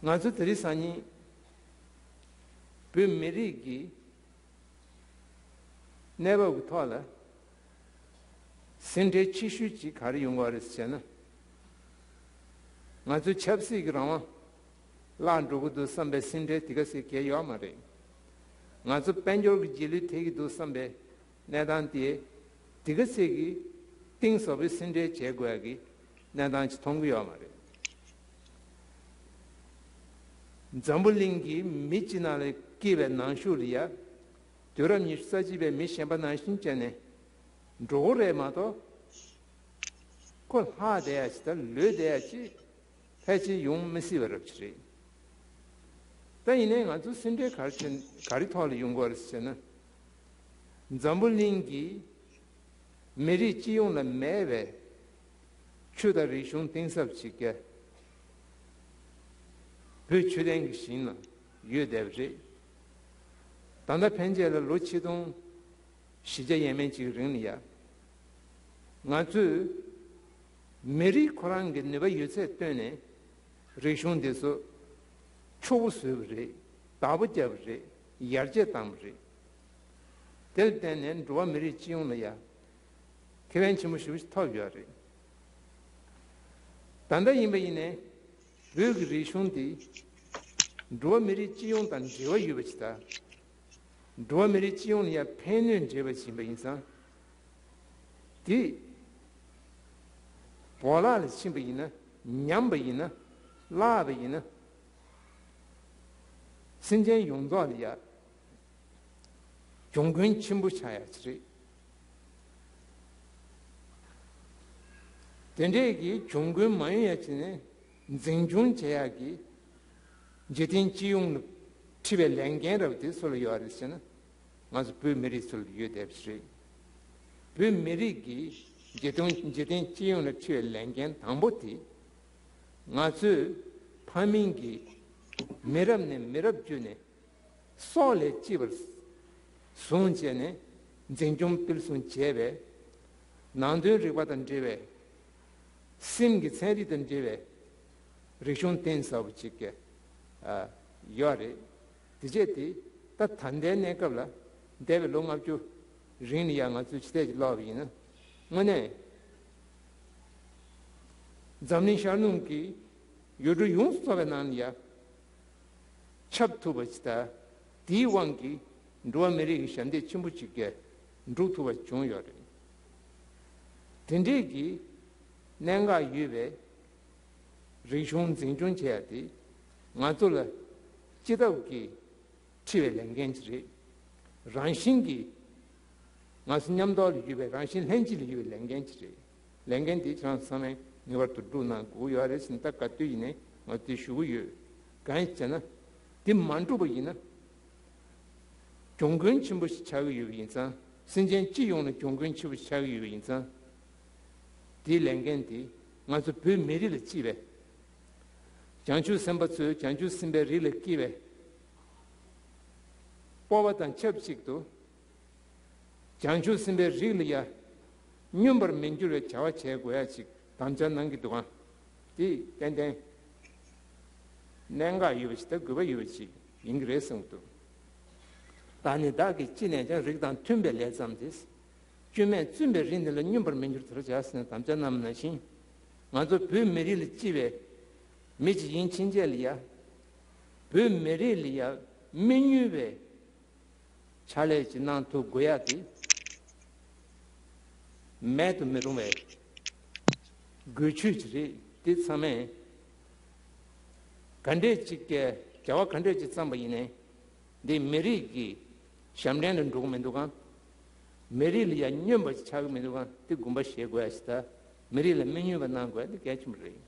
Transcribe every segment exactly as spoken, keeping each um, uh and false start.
ང་ཚོ་དེ་རིང་སང་ཉིན་བོད་མི་རིགས་ཀྱི་གནས་བབ་ཀྱི་ཐོག་ལ་ཟིན་བྲིས་ཆེ་ཤོས་ཅིག་ག་རེ་ཡོང་གི་རེད་ཟེར་ན། ང་ཚོའི་ཆབ་སྲིད་ཀྱི་རང་དབང་བརླག་འགྲོ་གི་འདུག་བསམ་པའི་ཟིན་བྲིས་དེ་ག་ཟེ་གལ་ཡོད་མ་རེད། ང་ཚོ་དཔལ་འབྱོར་གྱི་རྗེས་ལུས་ཐེབས་ཀྱི་འདུག་བསམ་པའི་གནས་སྟངས་དེ་དེ་ག་ཟེ་གི་གཏིང་ཟབ་པའི་ཟིན་བྲིས་བྱེད་དགོས་ཀྱི་གནས་སྟངས་ཅིག་མཐོང་གི་ཡོད་མ་རེད། འཛམ་བུ་གླིང་གི་མི་སྤྱི་ནང་ལ་སྐྱེས་པའི་ནང་གཞུག་ལ་ཡ། དུས་རབས་ཉི་ཤུ་རྩ་གཅིག་པའི་མི་གཞན་པ་ནང་བཞིན་བྱས་ནས་འགྲོ་གི་རེད་མ་གཏོགས། ཁོ་ལྷག་བསྡད་ཡ་ཅིག་དང་ལུས་བསྡད་ཡ་ཅིག་ཕལ་ཆེར་ཡོང་མི་སྲིད་པ་རབ་ཅིག་རེད། ད་ཡིན་ནའི་ང་ཚོ་ཟིན་བྲིས་ག་རེ་བྱས་ག་རེ་ཐོག་ལ་ཡོང་གི་ཡོད་རེད་ཟེར་ན། འཛམ་བུ་གླིང་གི་མི་རིགས་སྤྱི་ཡོངས་ལ་མེད་པའི་ཆོས་དང་རིག་གཞུང་གཏིང་ཟབ་ཅིག་ག་བོད་ཆོས་ལྡན་གྱི་ཞིང་ལ་ཡོད་བསྡད་པ་རེད། ད་ལྟ་ཕན་ཆད་ལ་ལོ་ཆིག་སྟོང་བཞི་བརྒྱ་ཡས་མས་ཅིག་རིང་ལ་ཡ། ང་ཚོས་མི་རིགས་ཁོ་རང་གི་ནུས་པ་ཡོད་ཚད་བཏོན་ནས་རིག་གཞུང་འདི་ཚོ་ཕྱུག་པོ་བཟོས་པ་རེད། བདག་པོ་བརྒྱབ་པ་རེད། ཡར་རྒྱས་བཏང་པ་རེད། དེར་བརྟེན་ནས་འགྲོ་བ་མི་རིགས་སྤྱི་ཡོངས་ལ་ཡ་ཁེ་ཕན་ཆེན་པོ་ཞེ་པོ་ཞིག་ཐོབ་ཡོད་རེད། ད་ལྟ་ཡིན་པ་ཡིན་ནའི་བོད་ཀྱི་རིག་གཞུང་འདི་འགྲོ་བ་མི་རིགས་སྤྱི་ཡོངས་དང་འབྲེལ་བ་ཡོད་པ་ཞིག་དང་། འགྲོ་བ་མི་རིགས་སྤྱི་ཡོངས་ལ་ཡང་ཕན་གནོད་འབྱེད་པ་ཞིག་ཡིན་པ་ཡིན་ཙང་། དེ་བོར་བརླག་ལ་ཕྱིན་པ་ཡིན་ན། ཉམས་པ་ཡིན་ན། བརླག་པ་ཡིན་ན། སེམས་ཅན་ཡོངས་རྫོགས་ལ་ཡང་གྱོང་གུན་ཆེན་པོ་ཆགས་ཡ་ཅིག་རེད། དེ་འདྲས་ཀྱི་གྱོང་གུན་མ་ཡོང་ཡ་བྱས་ནས་འཛིན་སྐྱོང་བྱེད་ཡག་གི་འཇིག་རྟེན་སྤྱི་ཡོངས་ལ་འཁྲི་བའི་ལས་འགན་རབ་དེ་སུ་ལ་ཡོད་རེད་ཟེར་ན། ང་ཚོ་བོད་མི་རིགས་ཚོ་ལ་ཡོད་བསྡད་པ་ཞིག་རེད། བོད་མི་རིགས་ཀྱི་འཇིག་རྟེན་འཇིག་རྟེན་སྤྱི་ཡོངས་ལ་འཁྲི་བའི་ལས་འགན་དང་པོ་དེ། ང་ཚོས་ཕ་མིང་གི་མི་རབས་ནས་མི་རབས་བརྒྱུད་ནས་སྲོག་ལས་གཅེས་པར་བཟུང་བྱས་ནས་འཛིན་སྐྱོང་སྤེལ་གསུམ་བྱས་པའི་ནང་དོན་རིག་པ་དང་འབྲེལ་བའི་སེམས་ཀྱི་ཚན་རིག་དང་འབྲེལ་བའི་རིག་གཞུང་གཏིང་ཟབ་པོ་ཅིག་གི་ཡོད་རེད། དེ་རྗེས་དེ་ད་ད་ལྟའི་གནས་སྐབས་ལ་འདས་པའི་ལོ་ལྔ་བཅུ་རིང་ལ་ཡང་ང་ཚོས་ཕྱི་བལྟས་ཀྱིས་ཀློག་པ་ཡིན་ན། དངོས་གནས་འཛམ་གླིང་ཤར་ནུབ་ཀྱི་ཡུལ་གྲུ་ཡོངས་སུ་རྫོགས་པའི་ནང་ལ་ཡང་ཁྱབ་ཐུབ་པ་ཅིག་དང་། དེའི་དབང་གིས་འགྲོ་བ་མི་རིགས་ཀྱི་ཞབས་འདེགས་ཆེན་པོ་ཅིག་གི་འགྲུབ་ཐུབ་པ་བྱུང་ཡོད་རེད། དེ་འདྲས་ཀྱི་གནད་འགག་ཡོད་པའི་རིག་གཞུང་འཛིན་སྐྱོང་བྱེད་ཡ་དེ་ང་ཚོ་ལ་སྤྱི་ཐབས་ཀྱི་འཁྲི་བའི་ལས་འགན་ཅིག་རེད། རང་བཞིན་གྱིས་ང་ཚོ་མཉམ་དུ་ལ་ཡོད་པའི་རང་བཞིན་ལྷན་སྐྱེས་ལ་ཡོད་པའི་ལས་འགན་ཅིག་རེད། ལས་འགན་དེ་ཁྱེད་རང་ཚང་མས་ངེས་པར་དུ་སྒྲུབ་གནང་དགོས་ཡོད་རེད་ཟེར་ནས་ད་ག་དུས་ཡིན་ནའི་ང་ཚོས་ཞུ་གི་ཡོད། གང་ཡིན་ཟེར་ན། དེ་མ་འགྲུབ་པ་ཡིན་ན་གྱོང་གུན་ཆེན་པོ་ཞིག་ཆགས་ཀྱི་ཡོད་པ་ཡིན་ཙང་། སེམས་ཅན་སྤྱི་ཡོངས་ལ་གྱོང་གུན་ཆེན་པོ་ཞིག་ཆགས་ཀྱི་ཡོད་པ་ཡིན་ཙང་། དེའི་ལས་འགན་དེ་ང་ཚོ་བོད་མི་རིགས་ལ་གཅེས་པའི་བྱང་ཆུབ་སེམས་དཔའ་ཚོས་བྱང་ཆུབ་སེམས་དཔའི་རིགས་ལ་སྐྱེས་པའི་སྤོབས་པ་དང་ཆབས་ཅིག་ཏུ། བྱང་ཆུབ་སེམས་དཔའི་རིགས་ལ་ཡང་སྨྱོན་པར་མི་འགྱུར་བའི་བྱ་བ་བྱེད་དགོས་ཡ་ཅིག་དམ་བཅའ་གནང་གི་འདུག་ག་དེ་ཏན་ཏན་གནད་འགག་ཡོད་པ་ཞིག་དང་དགོས་པ་ཡོད་པ་ཞིག་ཡིན་གྱི་རེད་གསུངས་འདུག་བདག་ནི་བདག་གིས་ཅི་ནས་ཀྱང་། རིགས་དང་མཐུན་པའི་ལས་བརྩམས་ཏེ། སྐྱོན་མེད་བཙུན་པའི་རིགས་འདི་ལ། སྨྱོན་པར་མི་འགྱུར་དེ་རུ་བྱ་ཟེར་ནས་དམ་བཅའ་གནང་བ་ནང་བཞིན། ང་ཚོ་བོད་མི་རིགས་ལ་གཅེས་པའི་མི་ཅིག་ཡིན་ཕྱིན་ཆད་ལ་ཡ། བོད་མི་རིགས་ལ་ཡ་མི་ཉུང་བའི་ཕྱག་ལས་ཅིག་གནང་ཐུབ་དགོས་ཡ་དེ་མེད་དུ་མི་རུང་བའི་དགོས་ཆོད་ཅིག་རེད། དེ་ཚང་མས་ག་འདྲས་ཅིག་གི་བྱ་བ་ག་འདྲས་ཅིག་བརྩམས་པ་ཡིན་ནའི་འདི་མི་རིགས་ཀྱི་ཞབས་འདྲེན་ལ་འགྲོ་གི་མི་འདུག་གམ། མི་རིགས་ལ་ཡང་སྨྱོན་པ་ཅིག་ཆགས་ཀྱི་མི་འདུག་གམ། དེ་དགོངས་པ་བཞེས་དགོས་ཡ་ཞིག་དང་། མི་རིགས་ལ་མི་སྨྱོན་པ་གནང་དགོས་ཡ་དེ་གལ་ཆེན་པོ་རེད།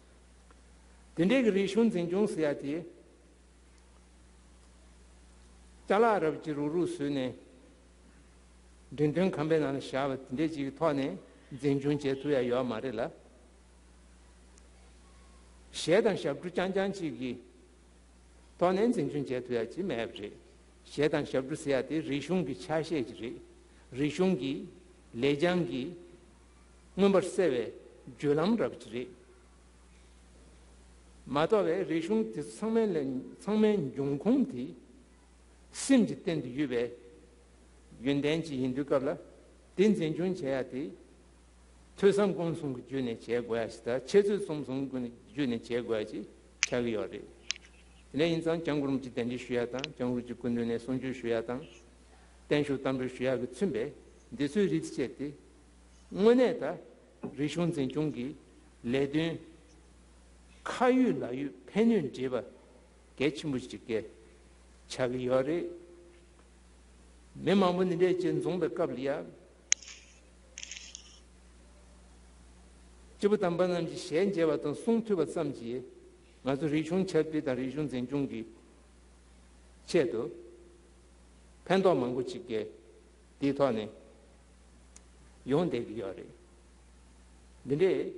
དེ་འདྲས་ཀྱི་རིག་གཞུང་འཛིན་སྐྱོང་ཟེར་ཡ་དེ། ཅ་ལག་རབ་ཅིག་རུག་རུག་བཟོས་ནས་འགྲེམས་སྟོན་ཁང་པའི་ནང་ལ་བཞག་པ་དེ་འདྲས་ཅིག་གི་ཐོག་ནས་འཛིན་སྐྱོང་བྱེད་ཐུབ་ཡ་ཡོད་མ་རེད་ལ། གཞས་དང་ཞབས་བྲོ་རྐྱང་རྐྱང་ཅིག་གི་ཐོག་ནས་འཛིན་སྐྱོང་བྱེད་ཐུབ་ཡ་ཅིག་མེད་པ་རེད། གཞས་དང་ཞབས་བྲོ་ཟེར་ཡ་དེ་རིག་གཞུང་གི་ཆ་ཤས་ཅིག་རེད། རིག་གཞུང་གི་ལེགས་བྱང་གི་མངོན་པར་གསལ་བའི་བརྒྱུད་ལམ་རབ་ཅིག་རེད། མ་གཏོགས་པའི་རིག་གཞུང་དེ་ཚོ་ཚང་མའི་ལས་ཚང་མའི་འབྱུང་ཁུངས་དེ་སེམས་ཀྱི་སྟེང་དུ་ཡོད་པའི་ཡོན་ཏན་ཅིག་ཡིན་དུས་སྐབས་ལ། དེ་འཛིན་སྐྱོང་བྱེད་ཡ་དེ་ཐོས་བསམ་སྒོམ་གསུམ་གྱི་བརྒྱུད་ནས་བྱེད་དགོས་ཡ་ཞིག་དང་། འཆད་རྩོད་རྩོམ་གསུམ་གྱི་བརྒྱུད་ནས་བྱེད་དགོས་ཡ་ཞིག་ཆགས་ཀྱི་ཡོད་རེད། དེ་འདྲ་ཡིན་ཙང་སྐྱབས་མགོན་རིན་པོ་ཆེ་གདན་འདྲེན་ཞུ་ཡ་དང་། སྐྱབས་མགོན་རིན་པོ་ཆེ་སྐུ་མདུན་ནས་གསུང་ཆོས་ཞུ་ཡ་དང་། བརྟན་བཞུགས་བསྟར་འབུལ་ཞུ་ཡ་གི་མཚོན་པའི་འདི་ཚོའི་རིགས་བཅས་ཏེ། དངོས་གནས་ད་རིག་གཞུང་འཛིན་སྐྱོང་གི་ལས་དོན་ཁ་ཡོད་ལག་ཡོད་ཕན་ནུས་འདྲེས་པ་གལ་ཆེན་པོ་ཞིག་གི་ཆགས་ཀྱི་ཡོད་རེད། མི་མང་པོ་འདི་འདྲས་ཅིག་འཛོམས་པའི་སྐབས་ལ་ཡ། སྐྱེས་བུ་དམ་པ་རྣམས་ཀྱི་ཞལ་མཇལ་བ་དང་གསུང་ཐོས་པ་ཙམ་གྱིས་ང་ཚོ་རིག་གཞུང་ཁྱབ་སྤེལ་དང་རིག་གཞུང་འཛིན་སྐྱོང་གི་ཆེད་དུ་ཕན་ཐོགས་མང་པོ་ཅིག་གི་དེའི་ཐོག་ནས་ཡོང་བསྡད་ཀྱི་ཡོད་རེད། འདི་འདྲས་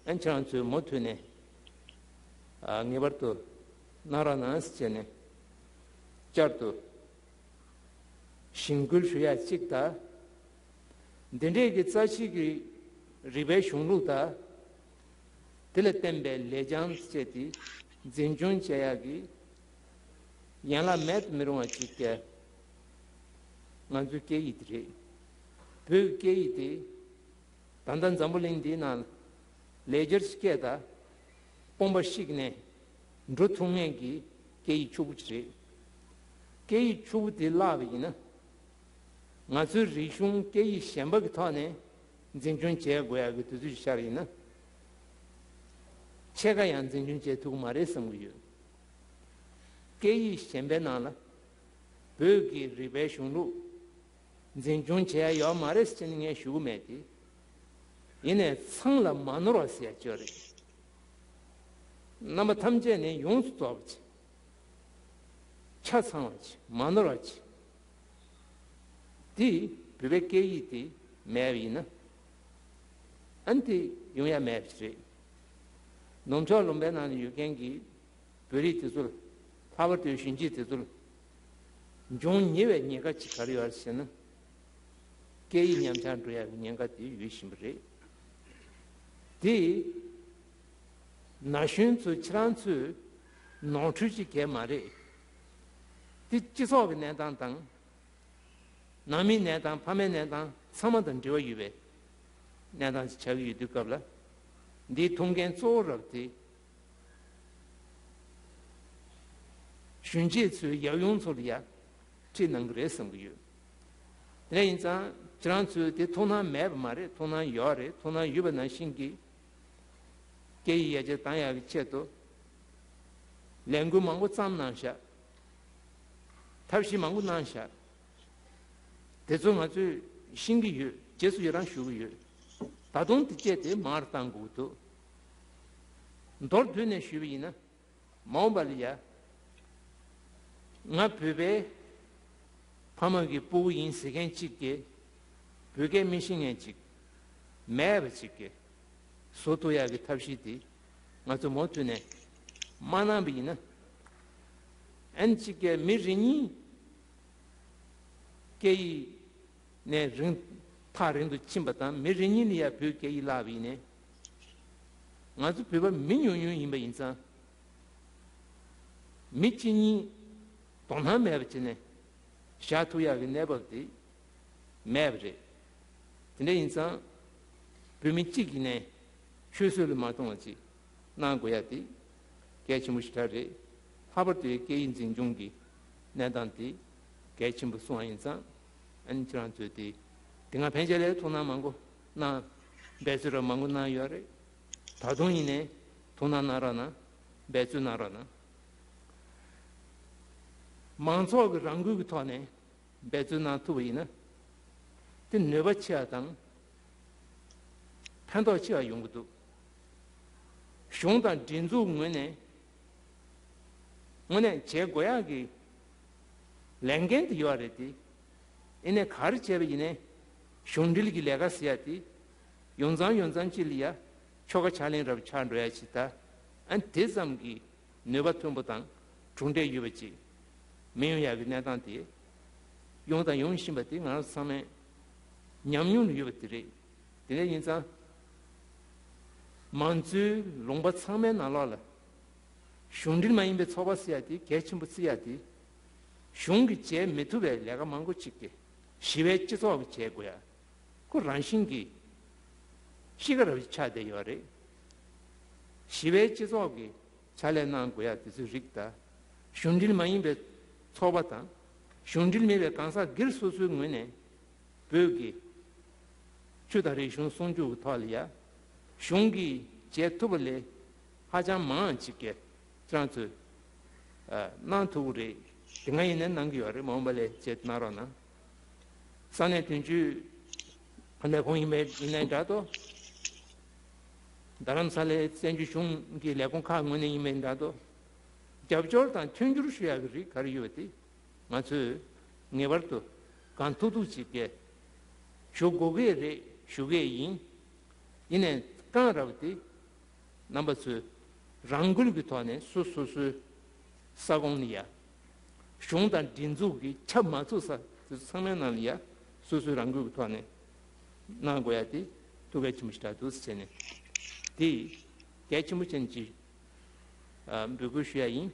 ཨན་ཁྱེད་རང་ཚོས་མུ་མཐུད་ནས་ཨ་ངེས་པར་དུ་གནང་རོགས་གནང་ཟེར་བྱས་ནས་བསྐྱར་དུ་གཞེན་སྐུལ་ཞུ་ཡ་གཅིག་དང་། འདི་འདྲས་ཀྱི་རྩ་ཆེ་གི་རིག་པའི་གཞུང་ལུགས་དང་། དེ་ལ་བརྟེན་པའི་ལེགས་བྱང་བཅས་དེ་འཛིན་སྐྱོང་བྱེད་ཡག་གི་ཡན་ལག་མེད་དུ་མི་རུང་བ་ཅིག་གི་ང་ཚོའི་སྐད་ཡིག་དེ་རེད། བོད་ཀྱི་སྐད་ཡིག་དེ་ད་ལྟ་འཛམ་བུ་གླིང་འདིའི་ནང་ལ་ལེགས་སྦྱར་སྐད་དང་དཔོན་པོ་བཤིག་ནས་འགྲོ་ཐུབ་མཁན་གྱི་སྐད་ཡིག་ཕྱུག་པོ་ཅིག་རེད། སྐད་ཡིག་ཕྱུག་པོ་དེ་བརླག་པ་ཡིན་ན། ང་ཚོའི་རིག་གཞུང་སྐད་ཡིག་གཞན་པ་གི་ཐོག་ནས་འཛིན་སྐྱོང་བྱེད་དགོས་ཡག་གི་དུས་ཚོད་ཤར་ཡིན་ན། ཕྱེད་ཀ་ཡང་འཛིན་སྐྱོང་བྱེད་ཐུབ་ཀྱི་མ་རེད་བསམ་གྱི་ཡོད། སྐད་ཡིག་གཞན་པའི་ནང་ལ་བོད་ཀྱི་རིག་པའི་གཞུང་ལུགས་འཛིན་སྐྱོང་བྱེད་ཡ་ཡོད་མ་རེད་ཟེར་ནས་ངས་ཞུ་གི་མེད་དེ། ཡིན་ནའི་ཚང་ལ་མ་ནོར་བ་ཟེར་ཡ་ཅིག་ཡོད་རེད། རྣམ་པ་ཐམས་ཅད་ནས་ཡོངས་སུ་རྫོགས་པ་ཅིག་ཆ་ཚང་བ་ཅིག་མ་ནོར་བ་ཅིག་དེ་བོད་པའི་སྐད་ཡིག་དེ་མེད་པ་ཡིན་ན། ཨ་ནི་དེ་ཡོང་ཡ་མེད་པ་ཅིག་རེད། ནུབ་ཕྱོགས་ལུང་པའི་ནང་ནས་ཡོད་མཁན་གྱི་བོད་རིགས་དེ་ཚོར། ལྷག་པར་དུ་གཞོན་སྐྱེས་དེ་ཚོར་འབྱུང་ཉེ་བའི་ཉེན་ཁ་ཅིག་ག་རེ་ཡོད་ཟེར་ན། སྐད་ཡིག་ཉམས་ཆག་འགྲོ་ཡ་གི་ཉེན་ཁ་དེ་ཡོད་བཞིན་པ་རེད། དེ་ན་གཞོན་ཚོས་ཁྱེད་རང་ཚོས་ནོར་འཁྲུལ་ཅིག་གས་མ་རེད། དེ་སྤྱི་ཚོགས་ཀྱི་གནས་སྟངས་དང་། ནང་མིའི་གནས་སྟངས། ཕ་མའི་གནས་སྟངས་ཚང་མ་དང་འབྲེལ་བ་ཡོད་པའི་གནས་སྟངས་ཤིག་ཆགས་ཀྱི་ཡོད་དུས་སྐབས་ལ། འདིའི་ཐུགས་འགན་གཙོ་བོ་རབ་དེ་གཞོན་སྐྱེས་ཚོའི་ཡབ་ཡུམ་ཚོ་ལ་ཡ་ཁྲིད་གནང་གི་རེད་བསམ་གྱི་ཡོད། དེ་འདྲ་ཡིན་ཙང་ཁྱེད་རང་ཚོས་དེ་ཐུགས་སྣང་མེད་པ་མ་རེད། ཐུགས་སྣང་ཡོད་རེད། ཐུགས་སྣང་ཡོད་པ་ནང་བཞིན་གྱི་སྐད་ཡིག་ཡར་རྒྱས་བཏང་ཡག་གི་ཆེད་དུ་ལས་འགུལ་མང་པོ་བརྩམས་གནང་ཤག་ཐབས་ཤེས་མང་པོ་གནང་ཤག་དེ་ཚོ་ང་ཚོས་ཤེས་ཀྱི་ཡོད། རྗེས་སུ་ཡི་རང་ཞུ་གི་ཡོད། ད་དུང་དེ་བཅས་དེ་མང་རུ་གཏང་དགོས་ཀྱི་འདུག་མདོར་བསྡུས་ནས་ཞུས་པ་ཡིན་ན། མ་འོངས་པ་ལ་ཡ། ང་བོད་པའི་ཕ་མ་གི་སྤུ་གུ་ཡིན་ཟེར་མཁན་གཅིག་གིས་བོད་སྐད་མི་ཤེས་མཁན་གཅིག་མེད་པ་གཅིག་གིས་བཟོ་ཐུབ་ཡག་གི་ཐབས་ཤེས་དེ་ང་ཚོ་མུ་མཐུད་ནས་མ་གནང་བ་ཡིན་ན། ཨན་གཅིག་གིས་མི་རེ་གཉིས་སྐད་ཡིག་ནས་རིང་ཐག་རིང་དུ་ཕྱིན་པ་དང་། མི་རེ་གཉིས་ལ་ཡ་བོད་སྐད་ཡིག་བརླག་པ་ཡིན་ནའི། ང་ཚོ་བོད་པ་མི་ཉུང་ཉུང་ཡིན་པ་ཡིན་ཙང་། མི་གཅིག་གཉིས་དོ་སྣང་མེད་པ་བྱས་ནས་བཞག་ཐུབ་ཡག་གི་གནས་བབ་དེ་མེད་པ་རེད། དེ་འདྲ་ཡིན་ཙང་། བོད་མི་གཅིག་ཡིན་ནའི་ཆུད་ཟོས་ལ་མ་གཏོང་བ་ཅིག་གནང་དགོས་ཡ་དེ་གལ་ཆེན་པོ་ཞེ་དྲག་རེད། ལྷག་པར་དུ་སྐད་ཡིག་འཛིན་སྐྱོང་གི་གནས་སྟངས་དེ་གལ་ཆེན་པོ་སོང་བ་ཡིན་ཙང་། ཨ་ནི་ཁྱེད་རང་ཚོས་དེ་དེ་སྔ་ཕན་ཆད་ལ་ཐུགས་སྣང་མང་པོ་གནང་། འབད་རྩོལ་རབ་མང་པོ་གནང་ཡོད་རེད། ད་དུང་ཡིན་ནའི་ཐུགས་སྣང་གནང་རོགས་གནང་། འབད་རྩོལ་གནང་རོགས་གནང་། མང་ཚོགས་ཀྱི་རང་འགུལ་གྱི་ཐོག་ནས་འབད་རྩོལ་གནང་ཐུབ་པ་ཡིན་ན། དེ་ནུས་པ་ཆེ་བ་དང་ཕན་ཐོགས་ཆེ་བ་ཡོང་གི་འདུག་གཞུང་དང་སྒྲིག་འཛུགས་ངོས་ནས་དངོས་གནས་བྱེད་དགོས་ཡག་གི་ལས་འགན་དེ་ཡོད་རེད་དེ། ཡིན་ནའི་ག་རེ་བྱས་པ་ཡིན་ནའི་གཞུང་འབྲེལ་གྱི་ལས་ཀ་ཟེར་ཡ་དེ་ཡོང་ཙང་ཡོང་ཙང་ཅིག་ལ་ཡ་ཆོལ་ཁ་ཕྱག་ལེན་རབ་ཆགས་འགྲོ་ཡ་ཅིག་དང་། ཨ་ནི་དེ་ཙམ་གྱི་ནུས་པ་མཐོན་པོ་དང་གྲུབ་འབྲས་ཡོད་པ་ཅིག་མི་ཡོང་ཡག་གི་གནས་སྟངས་དེ་ཡོང་དང་ཡོང་བཞིན་པ་དེ་ང་རང་ཚོ་ཚང་མས་ཉམས་མྱོང་ལ་ཡོད་པ་དེ་རེད། དེ་འདྲ་ཡིན་ཙང་། མང་གཙོའི་ལུང་པ་ཚང་མའི་ནང་ལོགས་ལ་ གཞུང་འབྲེལ་མ་ཡིན་པའི་ཚོགས་པ་ཟེར་ཡ་དེ་གལ་ཆེན་པོ་བརྩི་ཡ་དེ། གཞུང་གིས་བྱེད་མི་ཐུབ་པའི་ལས་ཀ་མང་པོ་ཅིག་གི་ཞི་བའི་སྤྱི་ཚོགས་ཀྱིས་བྱེད་དགོས་ཡ། ཁོ་རང་བཞིན་གྱིས་གཤིས་ཀ་ར་ཆགས་བསྡད་ཡོད་རེད། ཞི་བའི་སྤྱི་ཚོགས་ཀྱི་ཕྱག་ལས་གནང་དགོས་ཡ་དེ་ཚོའི་རིགས་དང་། གཞུང་འབྲེལ་མ་ཡིན་པའི་ཚོགས་པ་དང་། གཞུང་འབྲེལ་མིན་པའི་གང་ཟག་སྒེར་སོ་སོའི་ངོས་ནས་བོད་ཀྱི་ཆོས་དང་རིག་གཞུང་སྲུང་སྐྱོབ་ཀྱི་ཐོག་ལ་ཡ། གཞུང་གིས་བྱེད་ཐུབ་པ་ལས་ཧ་ཅང་མང་ཅིག་གིས་ཁྱེད་རང་ཚོས་ཨ་གནང་ཐུབ་ཀྱི་རེད། དེ་སྔ་ཡིན་ནའི་གནང་གི་ཡོད་རེད། མ་འོངས་པ་ལ་བྱེད་གནང་རོགས་གནང་། ས་གནས་དོན་གཅོད་ལས་ཁུངས་ཡིན་པའི་ཡིན་ནའི་འདྲ་འདུག་རྡ་རམ་ས་ལའི་བཙན་བྱོལ་གཞུང་གི་ལས་ཁུངས་ཁག་ངོས་ནས་ཡིན་པའི་འདྲ་འདུག་རྒྱབ་སྐྱོར་དང་མཐུན་འགྱུར་ཞུ་ཡག་གི་རིགས་ག་རེ་ཡོད་པ་དེ་ང་ཚོས་ངེས་པར་དུ་གང་ཐུབ་ཐུབ་ཅིག་གིས་ཞུ་དགོས་ཀྱི་རེད། ཞུ་གི་ཡིན། ཡིན་ནའི་གང་རབ་དེ་རྣམ་པ་ཚོས་རང་འགུལ་གྱི་ཐོག་ནས་སོ་སོ་སོའི་ས་ཁོངས་ནས་ཡ། གཞུང་དང་སྒྲིག་འཛུགས་ཀྱིས་ཁྱབ་མ་ཚུགས་ས་དེ་ཚོ་ཚང་མའི་ནང་ལ་ཡ། སོ་སོའི་རང་འགུལ་གྱི་ཐོག་ནས་གནང་དགོས་ཡ་དེ་ཐུགས་གལ་ཆེན་པོ་ཞིག་རེད་འདུག་ཟེར་ནས་དེ་གལ་ཆེན་པོ་ཅན་གྱི་ཨ་འབོད་སྐུལ་ཞུ་ཡ་ཡིན།